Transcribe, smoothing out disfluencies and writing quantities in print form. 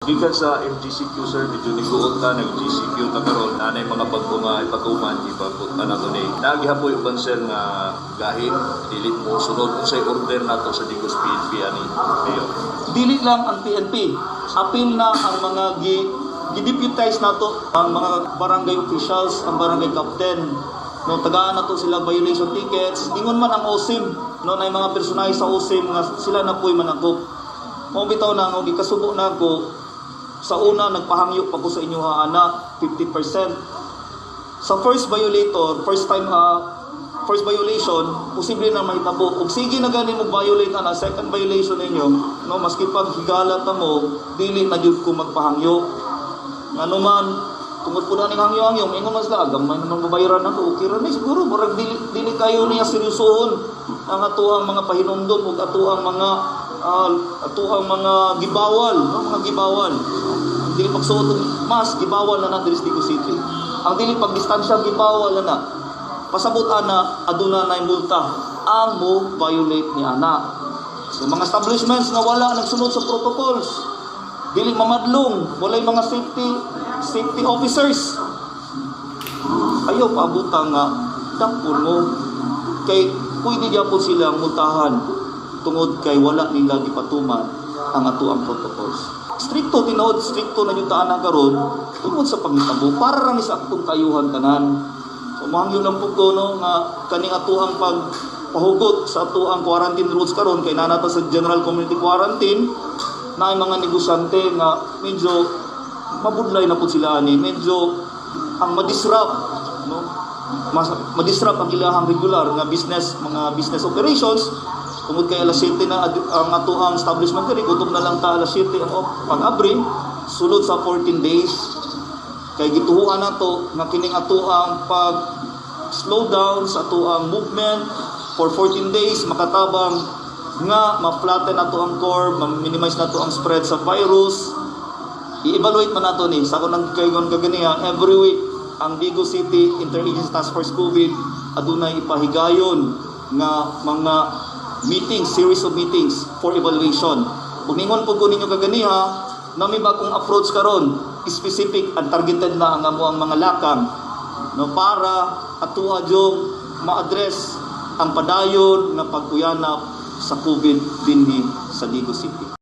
Gikan sa MGCQ, sir, medyo niguot ta, nag-GCQ ta karon, nanay mga bag-o nga ipatuman, di ba po na to ni. Nagihapoy uban, sir, nga gahin, dili mo sunod unsay order nato sa Digos PNP ani, Mayor? Dili lang ang PNP, apil na ang mga gi-deputize nato, ang mga barangay officials, ang barangay captain, no? Tagaan nato sila violation tickets. Ingon man ang OSIM, no, na mga personahe sa OSIM nga sila na po'y manakop. Mao bitaw na ang gikasubo nako sa una, nagpahangyo pa ko sa inyo ha, ana 50% sa first violator, first time, first violation, posible na mahitabo. Ug sige na gani mo violate ana, second violation ninyo, no, maski pag higala ta mo, dili na jud ko magpahangyo. Ngano man, tungod po na ning hangyo-hangyo, ingon man sila, "Ah, gamay naman mabayaran ako, okay ra ni siguro." Murag dili kayo niya seryosohon ang atuang mga pahinumdom ug atuang mga gibawal, no, mga gibawal. Ang dili pagsuot og mask, gibawal na na diri sa Digos City. Ang dili pagdistansya, gibawal na na. Pasabot ana, aduna na multa ang mo violate ni ana. So mga establishments nga wala nagsunod sa protocols, dili mamadlong, walay mga safety officers, ayaw paabutan nga dakpon mo kay pwede gyapon sila multahan tungod kay wala nila gipatuman ang atuang protocols. Strikto tinuod, strikto na yung taan karon tungod sa panghitabo para ra ni sa atong kayuhan tanan. So mohangyo lang po ko, no, nga kaning atuang pag pahugot sa atuang quarantine rules karon kay naa na ta sa general community quarantine na ang mga negosyante nga medyo mabudlay na po sila ani, medyo ang ma-disrupt, no, mas ma-disrupt ang ilahang regular nga business, mga business operations tungod kay alas 7 na ang atuang establishment diri, kutob na lang ta alas 7 ang pag-abri sulod sa 14 days kay gituhuan nato nga kining atuang pag slow down sa atuang movement for 14 days makatabang nga ma-flatten nato ang curve, ma-minimize nato ang spread sa virus. I-evaluate man nato ni sa akong kaygon kaganiha, every week ang Digos City Interagency Task Force COVID adunay ipahigayon nga mga meetings, series of meetings for evaluation. Ug ningon po ko ninyo kaganiha na may bagong approach karon, specific and targeted na ang amoang mga lakang, no, para atua jung ma-address ang padayon nga pagkuyanap sa COVID dinhi sa Digos City.